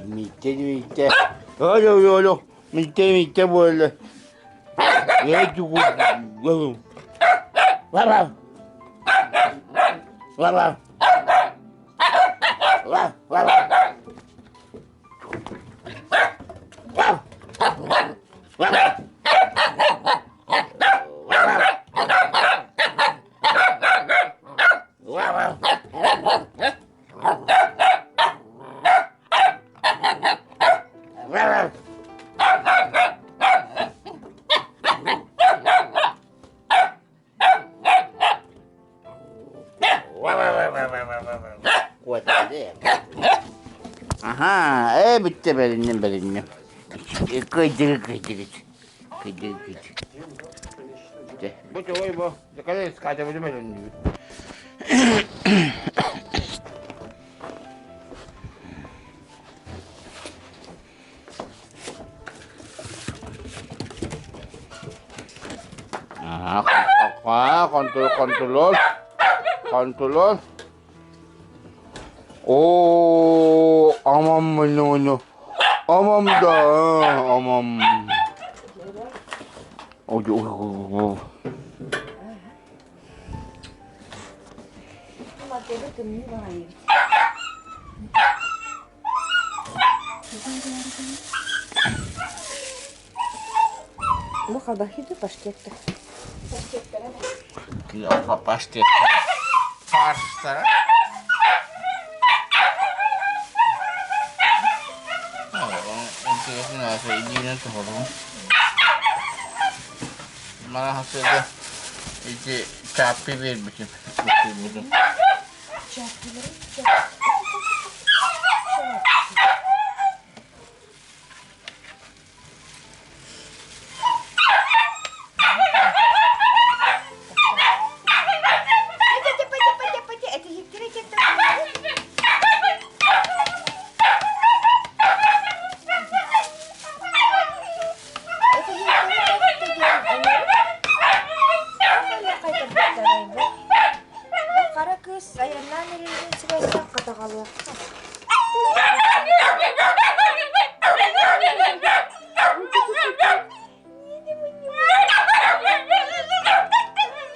Миттэ миттэ. Алло, алло. Миттэ миттэ буолла. Ва-ва. Ва-ва. Ва-ва. Аха, ээ бүттэ бэринним бэринним. Кыйдыгы кыйдыгы. Кыйдыгы кыйдыгы. Бу чоҕой бу. Декале скача бу бэринним. Хонтур хонтулол хонтулол Оо, амам муну амам да амам. Ой, ой, ой. Бу халбаһыы паштетта. Паштет. Фарштара. Интересно, идиинен тоһорум. Мана хасыга ити чаппи бербитим. Хара кыыс айаннаан эрэрин сибээстээх хатаҕалыахха.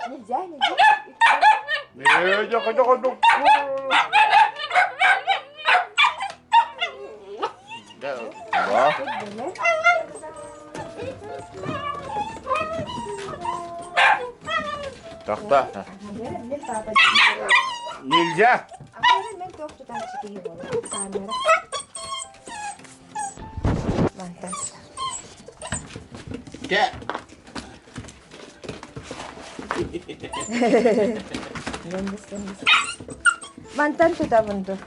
Нельзя, нельзя. Тохто. Нельзя. Кэ. Мантан тутабын ду.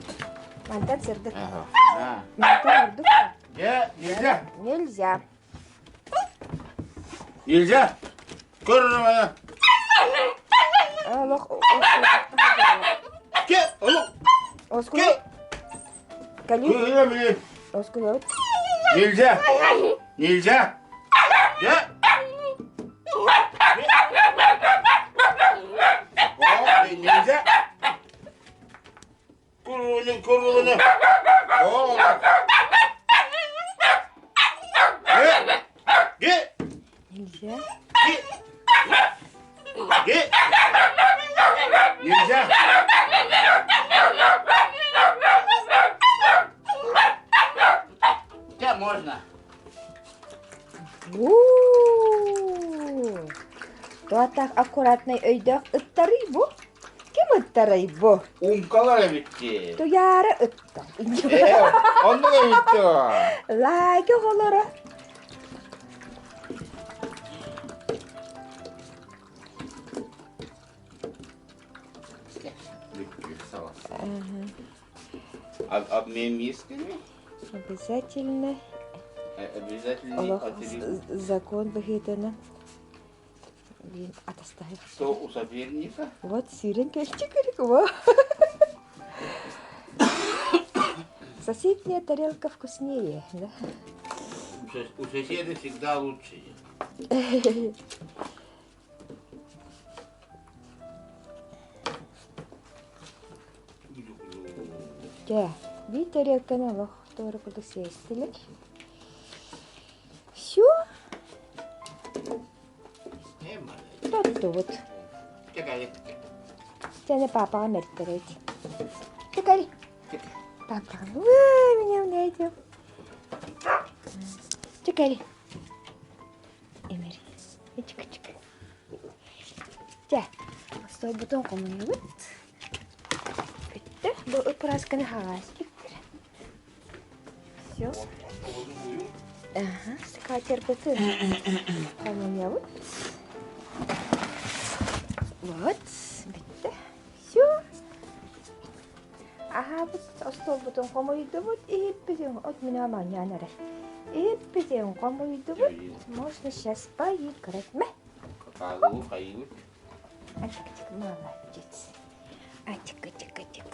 Мантан сырдык. Мантан ордук. Нельзя. Нельзя. Нельзя. Көрүнүмэ. Олох Ке, олох. Оскула. Кали. Оскула. Нельзя. Нельзя. Я. Нельзя. Курулу, курулу. О, Нельзя. Нельзя. Тебя можно. Туатах аккуратнай өйдөөх ыттарый бу? Ким ыттарай бу? Умкалар эбитти. Туйаара ытта. Оннук эбитти. Лайка оҕолоро. Обмен мисками? Обязательно. Обязательно. Олох закон быһыытынан Блин, атастаһы. Что у соперника? Вот сирен кэлчик во. Соседняя тарелка вкуснее, да? У соседа всегда лучше. Дьэ, Биир тэриэлкэни олох туора курдук сиэстилэр. Все. Тоттубут. Сене папаҕа мэртэрейт. Тыкари. Папаҕа. Меня найдем. Тыкари. Эмери. Чик-чик. Чэ, остуолбутун хомуйабыт. Бүттэ. Бу ыпыраасканы хаҕаас бүттэр. Все. Ага, скатербытын хомуйабыт. Вот, бүттэ. Все. Аһаабыт остуолбутун хомуйдубут, иһиппитин от меня манньаан эрэр. Иһиппитин хомуйдубут, можно сейчас поиграть. Мэ. Какаалуу хайыыбыт. Ачик-чик, молодец. Ачик-чик-чик.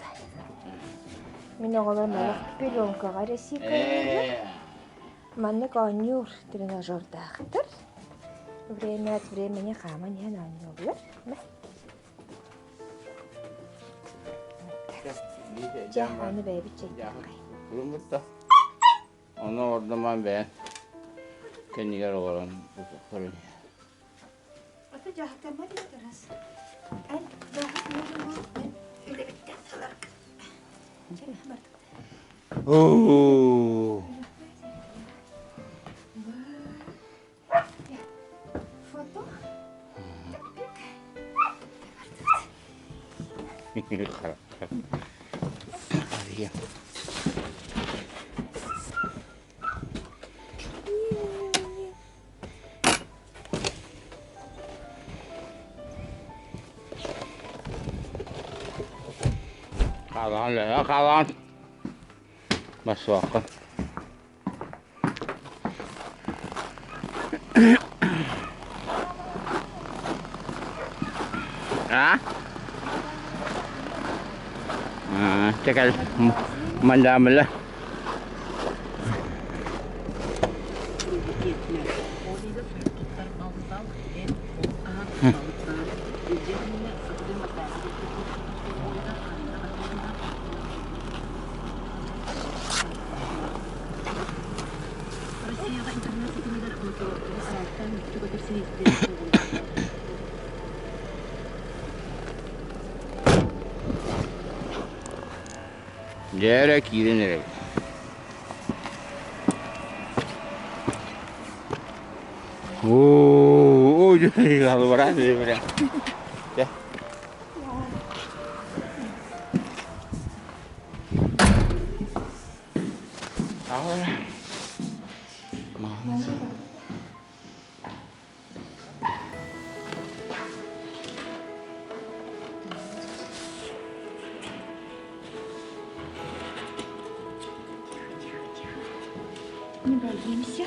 Мин оҕолорум олох пеленкаҕа эрэ сиикэйэллэр. Маннык оонньуур тренажердаахтар. Время от времени хааман иһэн оонньууллар. Мэ. Дьэ, аны бэйэбит чэйдиэххэй. Уруммут да. Ону ордомон бэйэн кэннигэр олорон көрүн. Ата дьаһатаммат тарас. Эн дьаһат мен үлэбиттэн ыларга. Чэ, бардык. Оо. Фото. Хаалаан лэ, хаалаан. Басуохха. А? Чэ кэл, мандаамыла. Дьэ эрэ киирэн эрэбит. Оо, алыбараан Дьэ. Ahora. Не боимся.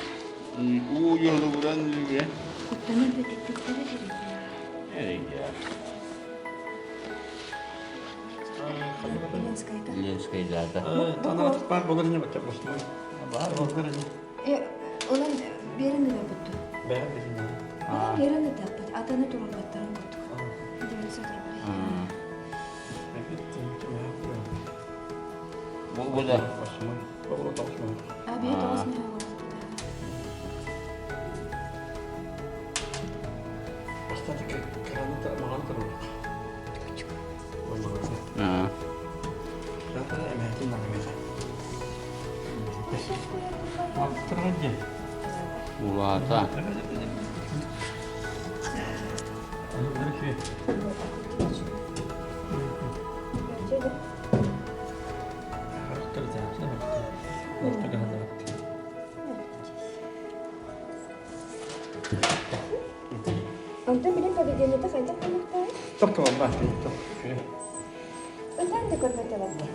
Уу йолугуран үлүгүрэ. Куттанан бөтүттүктэрэ Ленскайда. Ленскайда. Танаатык баар болар ини бачча босмой. Баар болар ини. Онон берен ыдаппыт. Бэйэ билин. Берен ыдаппыт. Атаны турулбаттарын курдук. 900 рублей. Бу да. Восьмой. Около тоҕус. А бэйэ 9 Бастаты краны маҕан турулук. Эмээтин наҕамета. Алтырга Улаата. Онтон билин поведениета хайдах буолуохтааҕый? Тохто барбаат, тох. Ытаан да көрбөтө барда.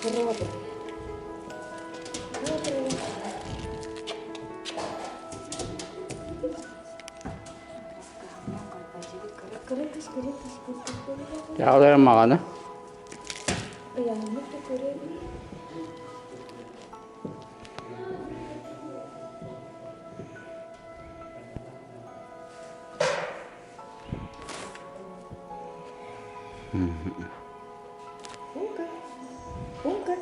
Хоробрый. Хоробрый. Чаалар маҕаны. Ыйаһыммыт да көрөбүн. Умка. Умка.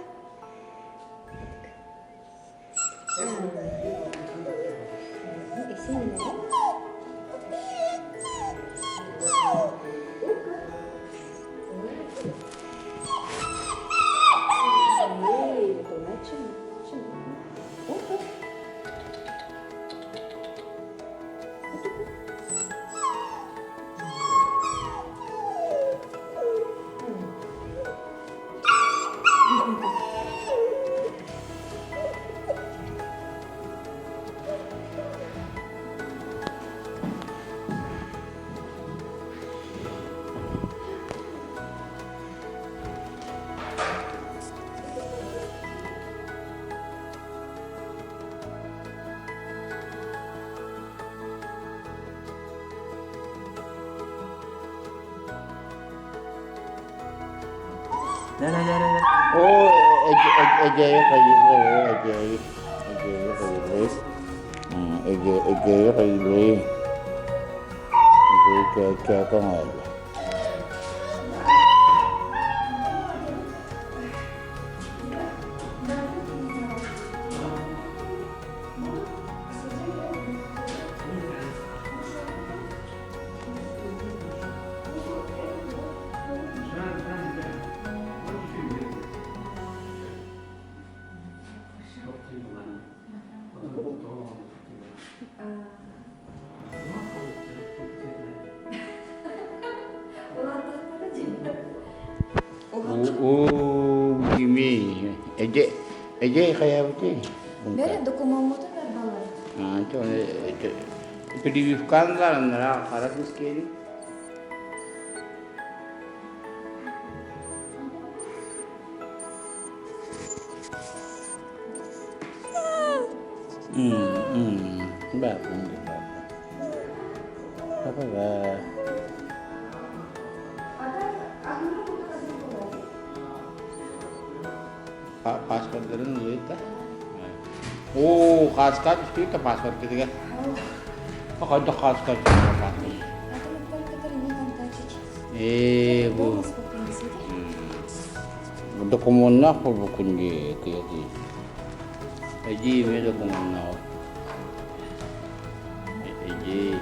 Оо, эдьиэйи хайыылыы, эдьиэйи, эдьиэйи хайыылыы, эдьиэйи хайыылыы, эдьиэйи кээкэ оҥоойо. Уу, кими? Эдьэ, эдьэ хайаабытый? Бэрэ докумуоммутун барбалар. Прививканы лараннара хара кыскери. Ба-ба. Паспордарын ылыыта. Оо, хааска түстүбүт да паспорт кытыга. Хайдах хааска түстүбүт? Ээ, бу докумуоннаах буолбуккун дии, кыйа Эдьиий эмиэ докумуоннаах. Эдьиий.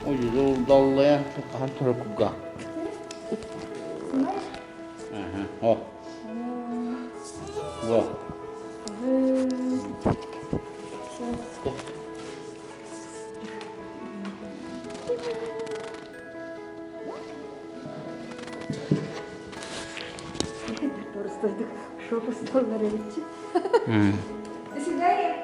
Ой, даллайан хаһан турар куга. Ага, о. Во. Просто шоку столлар эбитчи. До свидания.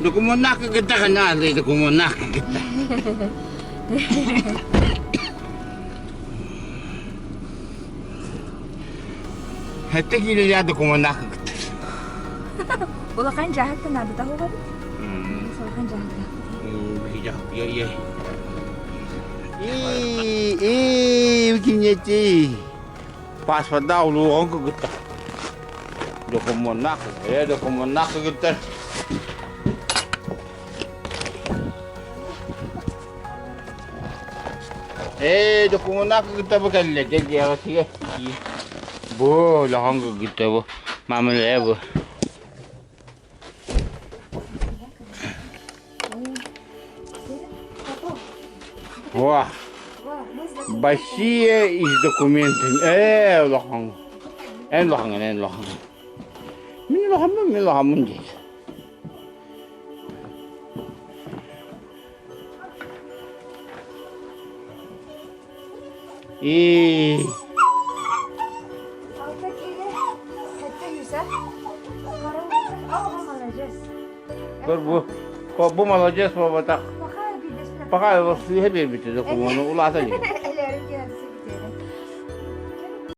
Докумуоннаах кытта хана докумуоннаах кытта. Хэтте киилэлээх докумуоннаах кытта. Улахан дьаһалта наадата буолабыт. Улахан дьаһалта. Ии, кинети. Паспорда улууҕун кытта. Докумуоннаах, э, докумуоннаах кыргыттар. Ээ, докумуоннаах кыргыттар бу кэллэ, дьэ дьиэҕитигэр. Бу улахан кыргыттар бу. Мамылая бу. Во, большие из документами. Ээ, улахан. Эн улахаҥын, эн улахаҥын. Мин улахаммын, мин улахаммын диир. И Көр бу, бу молодец буолбатах. Пока сыыһа биэрбитэ докумуону улаата илик.